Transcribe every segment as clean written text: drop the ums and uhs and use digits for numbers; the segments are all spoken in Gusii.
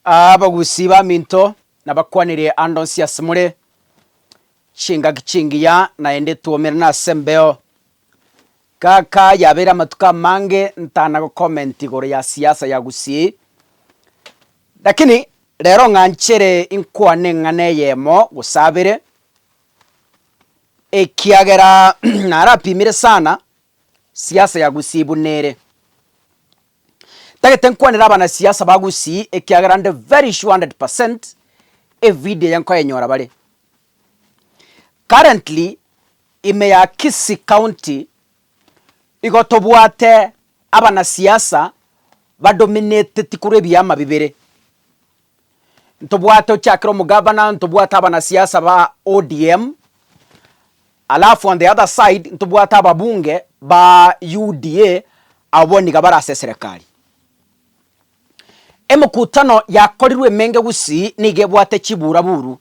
Abagusii baminto, nabakwanire ande onsi ase more, chingaki chingiya naende twomerane ase embeo. Kaka yabeire amatuko amange ntana go comment igoro ya siasa ya Gusii, lakini rero ng'anchere inkwane eng'ana eyemo gose abere, ekiagera narapimire sana siasa ya Gusii buna ere. Ntagete nkwanere abanasiasa ba Gusii ekiagera nde very sure 100% evideo eye nkoyenyora bare. Currently ime ya Kisii County igo tobwate abanasiasa badominateti korwa ebiama bibere. Ntobwate ochakere omogavana, ntobwate abanasiasa ba ODM, alafu on the other side ntobwate ababunge ba UDA abwo niga bare ase eserekari. Emekutano yakorirwe emenge gusii nigo ebwate chiburaburu,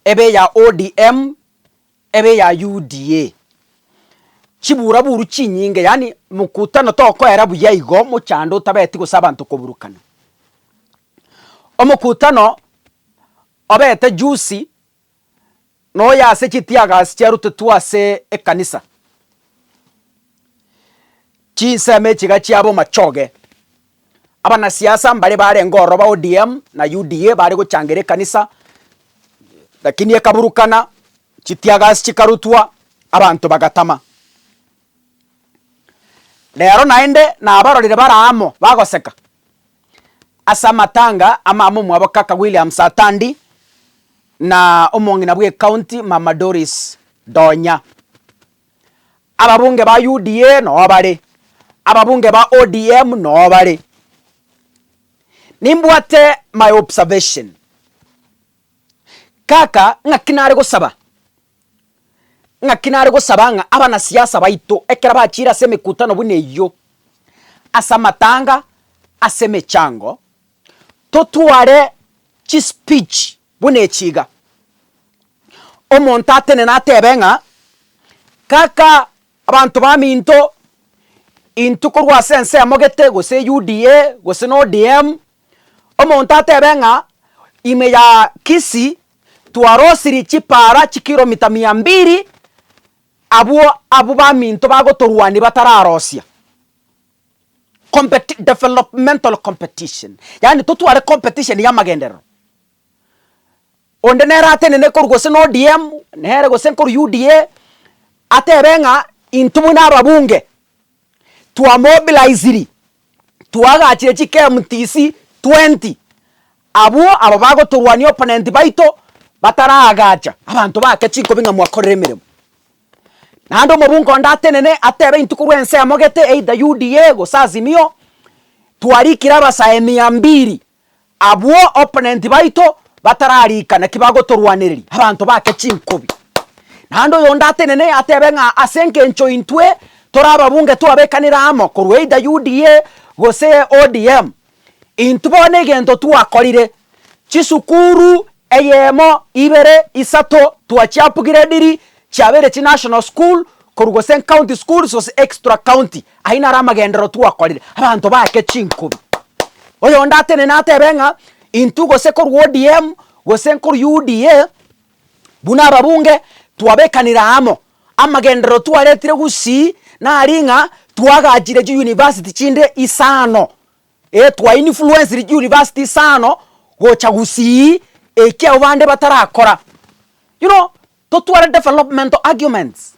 ebe eya ODM, ebe eya UDA. Chiburaburu chinyinge yaani mokutano tokoera buya igo mochando otabeti gose abanto koburukana. Omokutano obete juzi noyo ase chitear gas chiarutetwe ase ekanisa, chinsemo echi iga chiaba omachoge, abanasiasa mbare barenge ororo ba ODM na UDA bare gochangera ekanisa, lakini ekaburukana, chitear gas chikarutwa, abanto bagatama. Rero naende nabarorire bare amo bagoseka, ase amatanga a mama omwabo kaka William Satandi, na omong'ina bw'ecounty mama Doris Donya. Ababunge ba UDA noo bare, ababunge ba ODM noo bare. Nimbwate my observation, kaka ng'aki nare gosaba, ng'aki nare gosaba ng'a abanasiasa baito ekero bachire ase emekutano buna eyio, ase amatanga, ase emechango, totware chispeech buna echi iga. Omonto atenene atebe ng'a, kaka abanto baminto, intwe korwa ase ensemo gete gose UDA gose na ODM, omonto atebe ng'a ime ya Kisii twarosirie chipara chikilomita mia mbiri, abwo abwo baminto bagotorwania batararosia. Competi developmental competition, yaani totware competition ya amagenderero. Onde nere atenene korwa gose na ODM, nere gose nkorwa UDA, atebe ng'a intwe buna ababunge, twamobiliziri, twagachire chi KMTC 20, abwo aba bagotorwania opponent baito, bataraagacha, abanto bake chinkobi ng'a mwakorire emeremo. Naende omobunge onde atenene atebe intwe korwa ensemo gete either UDA gose Azimio, twarikire abasae mia mbiri, abwo opponent baito batararika naki bagotorwanereria, abanto bake chinkobi. Naende oyonde atenene atebe ng'a ase engencho intwe tore ababunge twabekanire amo korwa either UDA gose ODM, intwe bono egento twakorire, chisukuru eyemo, ibere, isato, twachiupgradiri chiabeire chi national school, korwa gose county schools gose extra county, ayio naro amagenderero twakorire, abanto baake chinkobi. Oyonde atenene atebe ng'a intwe gose korwa ODM, gose nkorwa UDA, buna ababunge twabekanire amo, amagenderero twaretire gusii nari ng'a twagachire chiuniversity chinde isano, eh twa influenced chiuniversity isano gocha gusii eki abwo bande batarakora. You know, totware developmental arguments,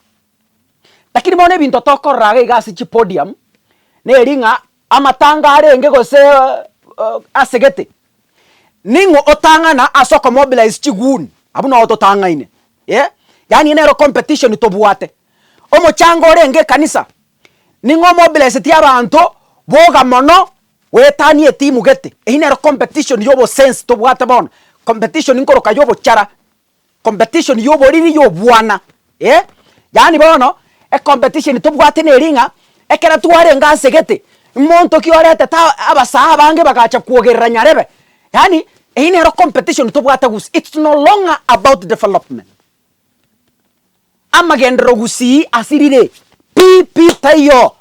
lakini bono ebinto tokorora iga iga ase chipodium, neri ng'a amatanga arenge gose ase gete, ning'o otang'ana ase okomobilize chiguni, abwo noo totang'aine eh, yaani nero competition tobwate. Omochango orenge ekanisa, ning'o omobilizeti abanto boga mono goetania etimu gete, eywo nero competition ya obosensi tobwate bono, competition nkoroka ya obochara. Competition ya oboriri ya obwana eh, yaani bono ecompetition tobwate neri ng'a ekero twarenge ase gete, monto ki oretete abasae abange bagacha kwogerera nyarebe, yaani eywo nero competition tobwate gusii, it's no longer about development. Amagenderero gusii asirire pi pi taiyo,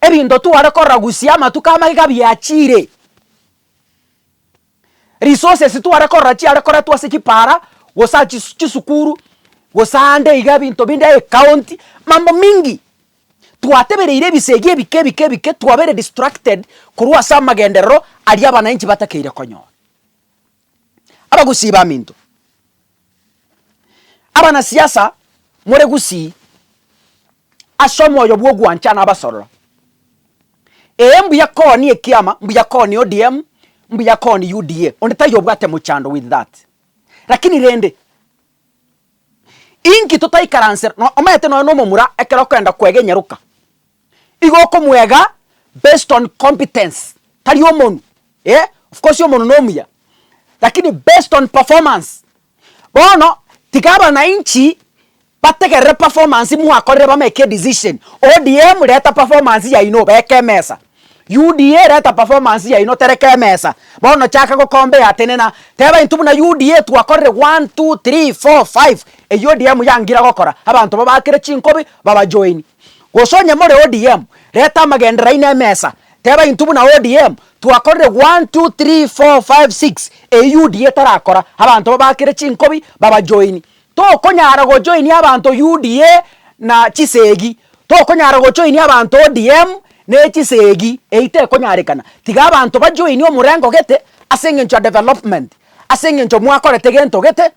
ebinto tware korora gusii amatuko amagega biachire. Resources tware korora chiare koretwa ase chipara, gose ase chisukuru, gose ande iga ebinto binde ecounty, mambo mingi. Twatebereire ebisegi ebike ebike ebike twabeire distracted korwa ase amagenderero aria abananchi batakeire konyora. Abagusii baminto, abanasiasa more gusii ase omoyo bwa ogwancha na abasorora, ee mbuya koonia ekiama, mbuya koonia ODM, mbuya koonia UDA, onde taiyo obwate mochando with that. Lakini rende, inki totaikaransera, no omanyete nonya na omomura ekero okogenda kwega enyaroka, igo okomwega based on competence, tari omonu, eh, of course omonu na omuya, lakini based on performance. Bono, tiga abananchi bategerere performance mwakorire ba make decision, ODM reta performance yaino beka emesa, UDA reta performance yaino tereka emesa, bono chaka go compare tenena, teba intwe buna UDA twakorire one, two, three, four, five, eywo ODM yangira gokora, abanto babakere chinkobi babajoini. Gose onye more ODM, reta amagenderero aino emesa, teba intwe buna ODM twakorire one, two, three, four, five, six, eywo UDA etarakora, abanto babakere chinkobi babajoini. Tokonyara gojoinia abanto UDA na chisegi, tokonyara gojoinia abanto ODM ne chisegi, eyio tekonyarekana. Tiga abanto bajoinie omorengo gete ase eng'encho ya development, ase eng'encho mwakorete gento gete,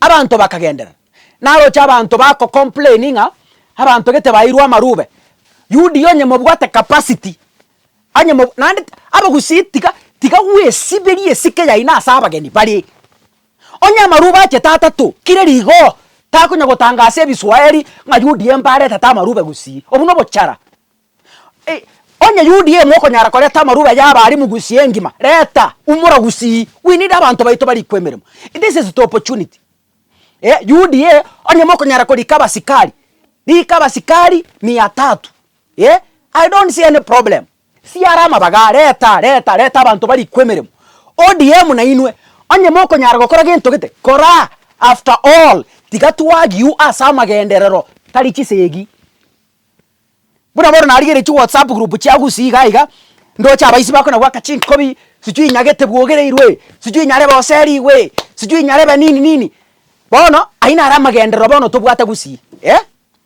abanto bakagenderera. Naroche abanto bako complain ng'a abanto gete bairwe amarube, UDA onye mobwate capacity, onye mo naende abagusii tiga tiga gwesiberia esike yaino ase abageni bare. Onye amarube achete atato, kire rigo, takonya gotangasa ebiswaeri ng'a UDA mbaretete amarube gusii. Obwo nobochara. Onye UDA mokonyara koreta amarube ya abarimu gusii engima, reta, umora gusii, we need abanto baito barikwe emeremo. This is the opportunity. UDA onye mokonyara korika abasikari, rika abasikari mia tatu, I don't see any problem. Siara amabaga, reta, reta, reta abanto barikwe emeremo. ODM nainwe, onye mokonyara gokora gento gete, kora! After all, tiga twagiu ase amagenderero, tari chisegi. Buna bono narigereire chiwhatsapp group chia Gusii iga iga, ndoche abaisi bakona goaka chinkobi, sijui nyagete bwogereirwe, sijui nyarebe oserigwe, sijui nyarebe nini nini. Bono, ayio naro amagenderero bono tobwate Gusii, eh.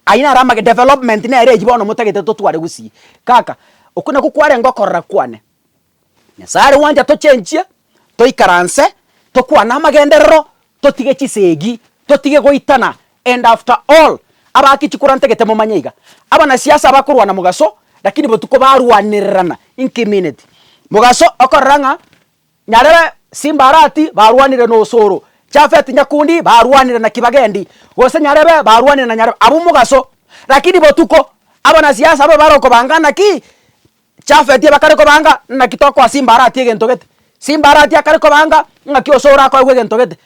Ayio naro amage development nere eyio bono motagete totware gusii. Kaka, okwo nakwo kwarenge okorora kwane. Nyasaye are gwancha tochenchie, toikaranse, tokwane amagenderero, totige chisegi, totige goitana, and after all, abaki chikura ntagete momanye iga, abanasiasa abakorwana mogaso, lakini botuko barwanererana, inki emineti? Mogaso okorora ng'a Nyarebe, Simba Arati barwanire na Osoro, Japhet Nyakundi barwanire na Kibagendi, gose Nyarebe barwanire na Nyarebe, abwo mogaso. Lakini botuko, abanasiasa abwo bare okobanga naki Japhet ebakare kobanga naki tokoa Simba Arati egento gete, Simba Arati akare kobanga ng'aki Osoro akoegwa egento gete.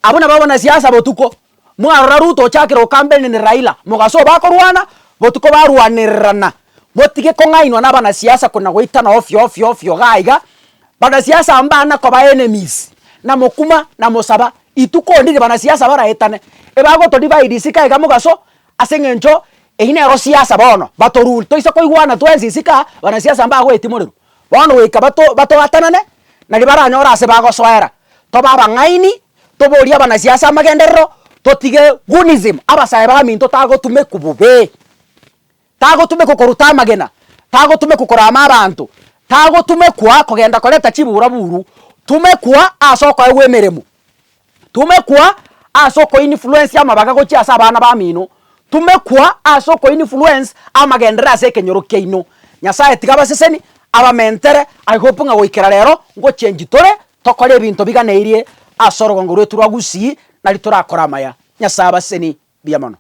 Abwo nabo abanasiasa botuko. Mwarora Ruto ochakire gokampenina na Raila, mogaso bakorwana, botuko barwanererana. Motige kong'ainwa na abanasiasa kona goitana ofio ofio ofio iga iga, banasiasa mbana koba enemies, na mokuma na mosaba, ituko ndiri banasiasa baraetane, ebagoto divide isiko iga mogaso, ase eng'encho eyio nero siasa bono, bato rule toise koigwana twensi isiko aa, banasiasa mbagoetia morero. Bono goika bato batoatanane, nario baranyore ase bagosoera, tobe abang'aini. Toborie abanasiasa amagenderero, totige gunism, abasae baminto tagotumekwa bobe, tagotumekwa koruta amagena, tagotumekwa korama abanto, tagotumekwa kogenda koreta chiburaburu, tumekwa ase okoegwa emeremo, tumekwa ase oko influence amabaga gochia ase abana bamino, tumekwa ase oko influence amagenderero ase ekenyoro kiaino. Nyasaye tiga abaseseni, abamentere, I hope ng'a goikera rero, ngochengi tore, Tokore ebinto biganeirie ase orogongo rwaito rwa Gusii, nari torakore amaya. Nyasae abasesenie buya mono.